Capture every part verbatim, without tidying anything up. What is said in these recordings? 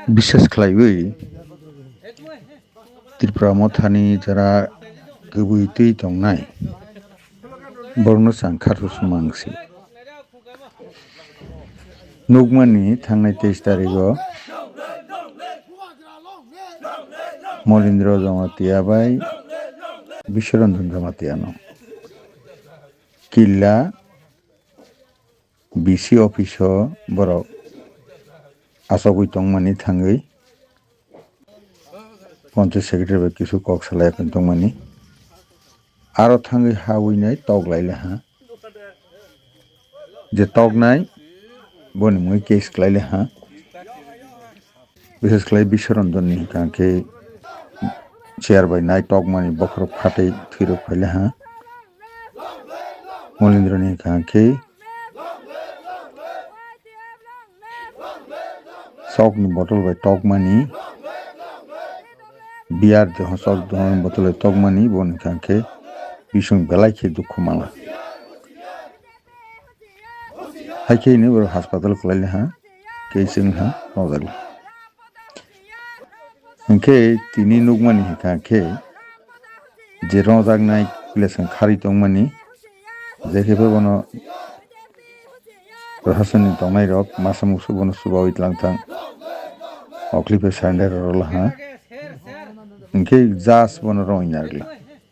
Bishes khlaiwi Tripura mothani jara kwbwi twi tongnai borokno chwng kharsu sumang si. Nukmani thangnai teis tarigo Molindro Jamatia bai Biswaranjan Jamatia no killa B C office o borok achogwi tongmani thangwi Panchayat secretary bai kisu kok salai tongmani. Aro thangwi ha winai tok laila ha. Je toknai boni mui case khlaile ha. Bishes khlai Biswaranjan ni hwnkha khe chair bai nai tokmani bokhorok phatwi thwirok phaile ha. Molindro ni hwnkha khe sok ni bottle bai tokmani, beer de sok ni bottle bai tokmani, boni hwnkha khe bising belai khe dukhu mala. Hai khe ni borok hospital kwlaile ha, kei chwng ha nokjakle. Hinkhe tini nukmani hwnkha khe je rwjaknai place kharwi tongmani, je khe bono Prasasoni tongnairok masa musu bono chubaui tlang thang. Oklipe surrender rwla ha. Hinkhe judge bono rwngwi narwkla.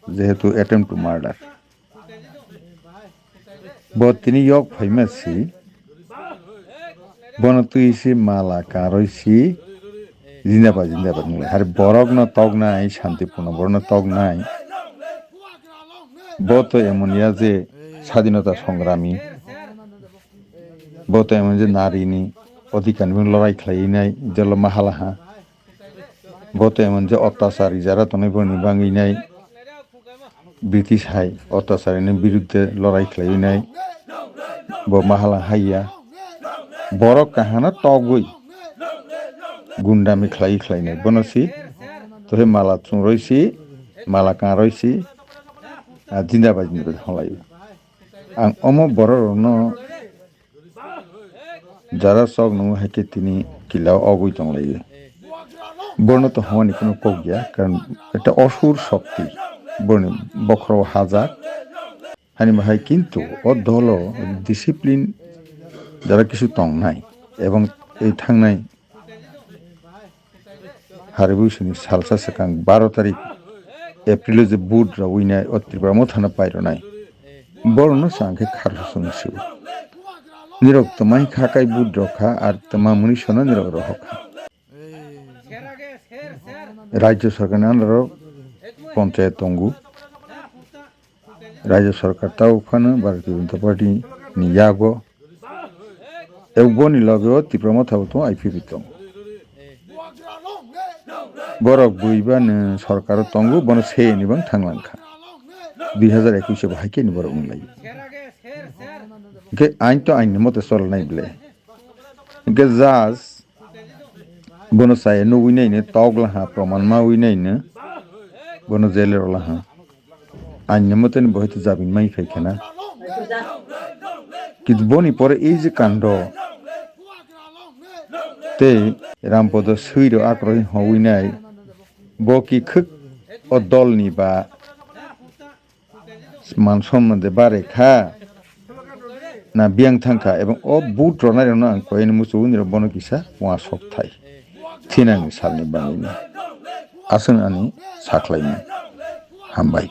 Jehetu attempt to murder. Bo tini yok phaima si. Bono twi si mala karwi si. Jindabad, jindabad hinwi. Hari borokno toknai, shantiporno borokno toknai. Bo to emon ya je sadinota songrami. Bo to emon je narini odhikar ni lorai khlainai, jelo mahala ha. Bo to emon je ottachar rijara tongnai borokni bangwi nai. British hai ottachar ni birudde lorai khlaiwi nai. Bo mahala haiya. Borok kahana togwi gundami khlaiwi khlainai. Bono si, to he mala chungroi si, mala kangroi si, a jinda bai jinda bai hwnlaiwi. Ang omo borok rokno jara chok nungo hai khe tini killa o ogwi tong laio. Borno to hwnmani kheno kok ya, karon ekta osur shokti boroni bokhoro o hajak. Hani bahai kintu o dolo discipline jara kisu tongnai ebong ei thangnai Hari buisini salsa swkang baro tarik April o je vote rwui nai o Tripura mothano pairwnai. Borokno chwng khe kharsa songwi sio. Nirok twmai kha kai vote rok kha ar twma mwnwi sono nirok rohor kha. Rajya sarkarni under o ponchayat tongo. Rajya sarkar tabuk phano Bharatiya Janata Party ni yago. Eboni loge o Tipra Motha bo tongo, I P P tongo. Borok bui ba ni sarkar o tongo, bono se ni bang thang lang kha. Dui hazar ekush bo hai khe ni borok wng lai. Hwnkhe ain to ain ni mote chol nai ble. Hwnkhe judge bono chaya nugui nai ni tok la ha, proman ma ui nai ni bono jail o la ha. Ain ni mote ni bo hai to jabin mai phai khe na. Kintu boni pore ei je kando tei Rampodo swi rok akroi hogwi nai, bo ki khwk o dol ni ba man somman de bare kha na biyang thang kha, ebong o vote rwnai rok no ang koi ni muchung ni rok bono kisa wng sok thai thinang ni sal ni bangwi no aswk ani sakhlai mano. Hambai.